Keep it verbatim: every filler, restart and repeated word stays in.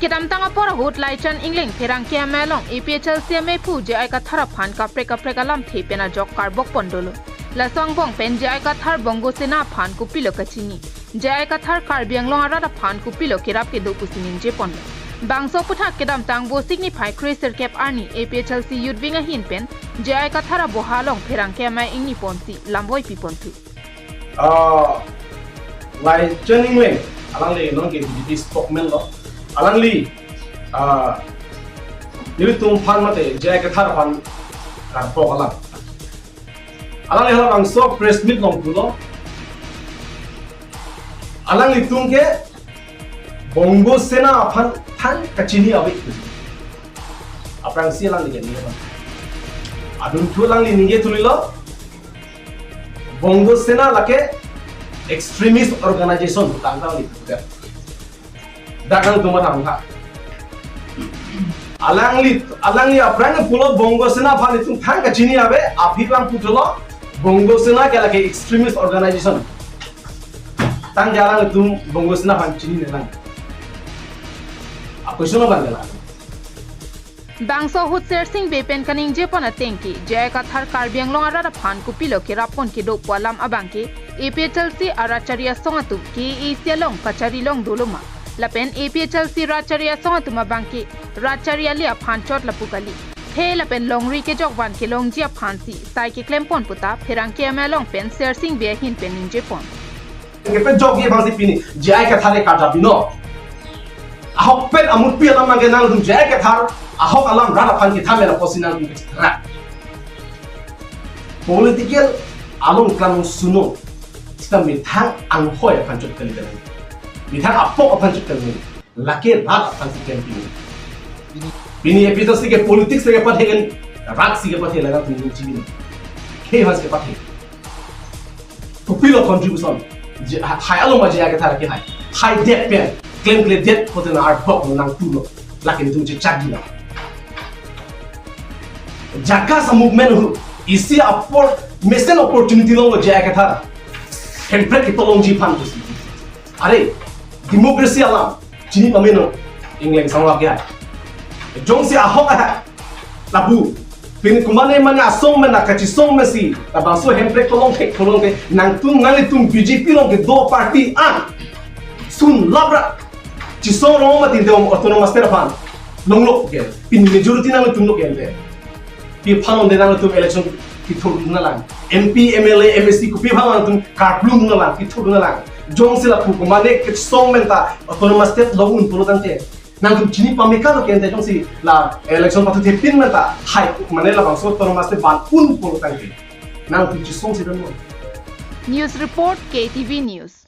Kedamtang apor ahut Laichan Engleng Pherangke Amei along A P H L C amei aphu J I Kathar aphan kaprek kaprek alamthe pen ajok karbok pon dolo. Laso angbong pen J I Kathar Bongo Sena aphan kopilo kachini, J I Kathar Karbi Anglong arat aphan kopilo kerap kedo pusi ningje ponlo. Bangso aphuthak kedamtang Vosik niphai kre sirkep arni A P H L C Youth Wing ahin pen J I Kathar aboha along Pherangke Amei ingni ponsi lamvoi pi ponthu. Ah, Laichan Engleng, alangli non ke B J P spokesman lo. Alangli, ah, nelitum aphan mate J I Kathar aphan karbok alam. Alangli halabangso press meet along pulo. Alanglitum ke Bongo Sena aphan thang kachini ave. Aphrangsi alangli ke ningje pon. Adunthu alangli ningje thulilo. Bongo Sena lake extremist organization tangtang li. Dak nangtum matha tha. Alangli, alangli aphrang pulo Bongo Sena aphan itum thang kachini ave, aphi lang putholo Bongo Sena ke lake extremist organization. Tangte alanglitum Bongo Sena aphan chinine lang. A question abang ke lang. Bangso ahut Sersing Bey pen kaningje pon ateng ke, J I Kathar Karbi Anglong arat aphan kopilo kerap pon kedo pu alam abang ke, A P H L C arat chari asong atum K A A C along kachari long dolo ma, lapen A P H L C rat chari asong atum abang ke rat chari ale aphan chot lapu kali, the lapen longri kejok van kelongji aphansi sai keklem pon puta Pherangke Amei along pen Sersing Bey ahin pen ningje pon. Kepejokji aphansi pini J I Kathar ke karjap pino. Ahok pen amutpi alam nangke nangtum J I Kathar ahok alam rat aphan kethan mena apotsi nangtum kechethrak. Political along klam suno. Sita methang anghoi aphan chot kali kali. Methang apok aphan chot kali. Lake rat aphansi klem pini. Pini A P H L C ke politics lake pathe kan, rat si kepathe laga pini chibin. He aphansi kepathe. Kopilo contribution. Je, ha-, hai along ma J I Kathar ke hai. Haidet pen. Klemkledet pote na art block nangtulo. Lake nelitum chechak dina. Jaga sa movement hu. Isi apor mesen opportunity lo J I Kathar. Hemprek ketolongji aphan pusi. Are, democracy alam, chini pameno, Engleng sangwa kya. Jongsi ahok ahak, lapu, pini kumane mane asong mena kachisong mesi, labangso Hemprek tolong thek tolong te, nangtum nanglitum B J P along kedo party an, sun labra, chisong rong mati de autonomous state aphan, longlok ke, pini majority nangtum lo ke ante. Pi aphan longle nangtum election kithurdun nanglang. M P, M L A, M A C kopi aphan nangtum karplun nanglang, kithurdun nanglang. Jongsi lapu komane kechesong menta autonomous state lo un pulo tangte. Nangtum chini pameka lo ke ante jongsi la election pathu thepin menta hai mane labangso autonomous state ban un pulo tangte. Nangtum chesongsi dun non. News report, K T V News.